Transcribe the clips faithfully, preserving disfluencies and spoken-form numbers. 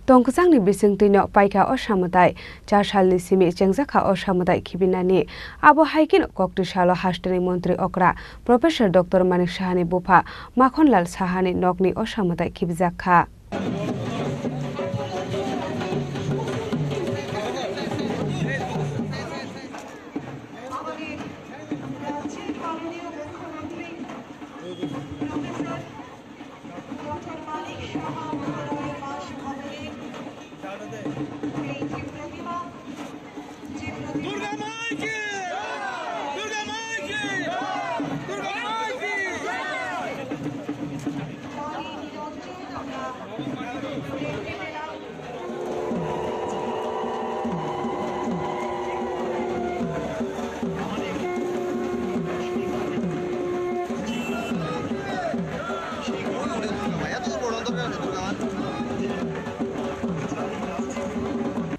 Tongkwchangni bisingtwino paikha o samwtai, char salni simi chengjakha o samwtai khibinani. Abo hai kheno koktwi salo hasteni montri okra Professor Doctor Manik Sahani bupha Makhonlal Sahani nokni o samwtai khibijakha. Durga মাই কি! দুর্গা মাই কি! দুর্গা মাই কি!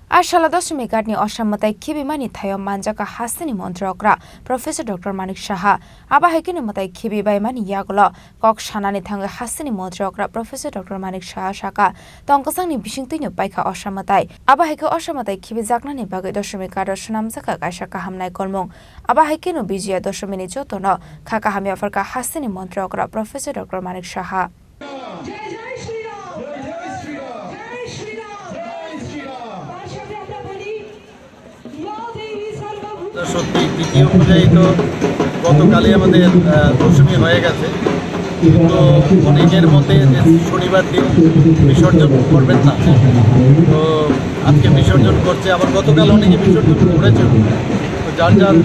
A salo Doshmi Ghatni o samwtai khibimani thaio manjakha hasteni montri okra Professor Doctor Manik Saha. Abo hai kheno mwtai khibibaimani yagulo kok sanani thangwi hasteni montri okra Professor Doctor Manik Saha sakha, tongkwchangni bisingtwino paikha o samwtai. Abo hai khe o samwtai khibijaknani bagwi Doshmi Ghato swnamjakha kaisa kaham naikolmung. Abo hai kheno Bijoya Doshmini jotono kha kaham yapharkha hasteni montri okra Professor Doctor Manik Saha. সত্যি, তিথি অনুযায়ী তো গতকালই আমাদের, আহ, দশমী হয়ে গেছে। কিন্তু অনেকের মতে যে শনিবার দিন বিসর্জন করবেন না, তো আজকে বিসর্জন করছে। আবার গতকাল অনেকে বিসর্জন করেছে, তো যার যার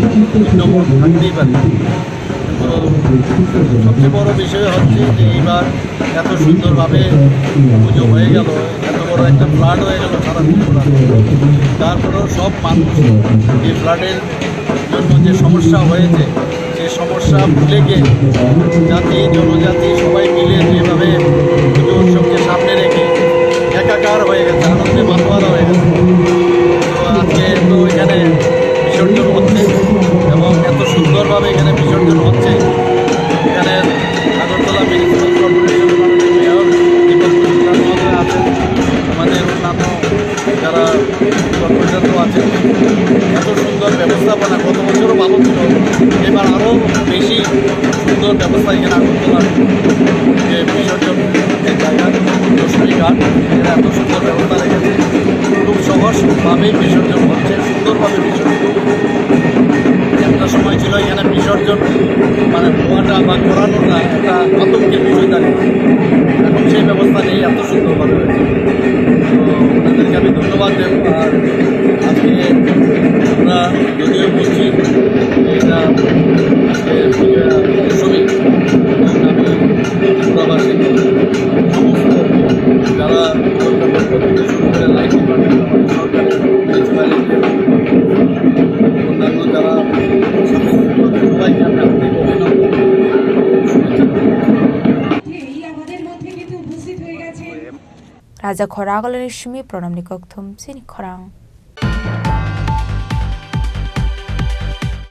ভিন্ন মত থাকতেই পারে। তো সবচেয়ে বড় বিষয় হচ্ছে যে এইবার এত সুন্দরভাবে পুজো হয়ে গেল, এত বড় একটা ফ্লাড হয়ে গেল সারা ত্রিপুরা। তারপরেও সব মানুষ এই ফ্লাডের জন্য যে সমস্যা হয়েছে, সেই সমস্যা ভুলে গিয়ে জাতি, জনজাতি সবাই মিলে যেভাবে পুজো উৎসবকে সামনে রেখে একাকার হয়ে গেছে, আনন্দে মাতোয়ারা হয়ে গেছে। তো আজকে তো এখানে বিসর্জন হচ্ছে এবং এত সুন্দরভাবে এখানে বিসর্জন হচ্ছে। এখানে আগরতলা মিউনিসিপ্যাল কর্পোরেশনের মাননীয় মেয়র দীপক মজুমদার মহোদয় আছেন, আমাদের অন্যান্য যারা কর্পোরেটর তো আছেন। এত সুন্দর ব্যবস্থাপনা, গত বছরও ভালো ছিল, এবার আরও বেশি সুন্দর ব্যবস্থা এখানে আগরতলার যে বিসর্জন যে জায়গা, দশমী ঘাট, এরা এত সুন্দর ব্যবস্থা রেখেছে। খুব সহজভাবেই বিসর্জন হচ্ছে, সুন্দরভাবে বিসর্জন। একটা সময় ছিল এখানে বিসর্জন মানে হওয়াটা বা করানোটা একটা আতঙ্কের বিষয় থাকে, এখন সেই ব্যবস্থা নেই, এত সুন্দরভাবে হয়েছে। তো ওনাদেরকে আমি ধন্যবাদ দেব। আর আজকে আমরা যদিও বলছি যে এটা আজকে, আহ, দশমী, এবং আমি ত্রিপুরাবাসী সমস্ত যারা সরকার থেকে শুরু করে লাইট ডিপার্টমেন্ট, আমাদের সরকারের মিউনিসিপ্যালিটি, অন্যান্য যারা সবাইকে আমি আন্তরিক অভিনন্দন, শুভেচ্ছা। এই আমাদের মধ্যে কিন্তু উপস্থিত হয়ে গেছে। Raja Khora Agolani simi Pranamni kokthum chini khorang.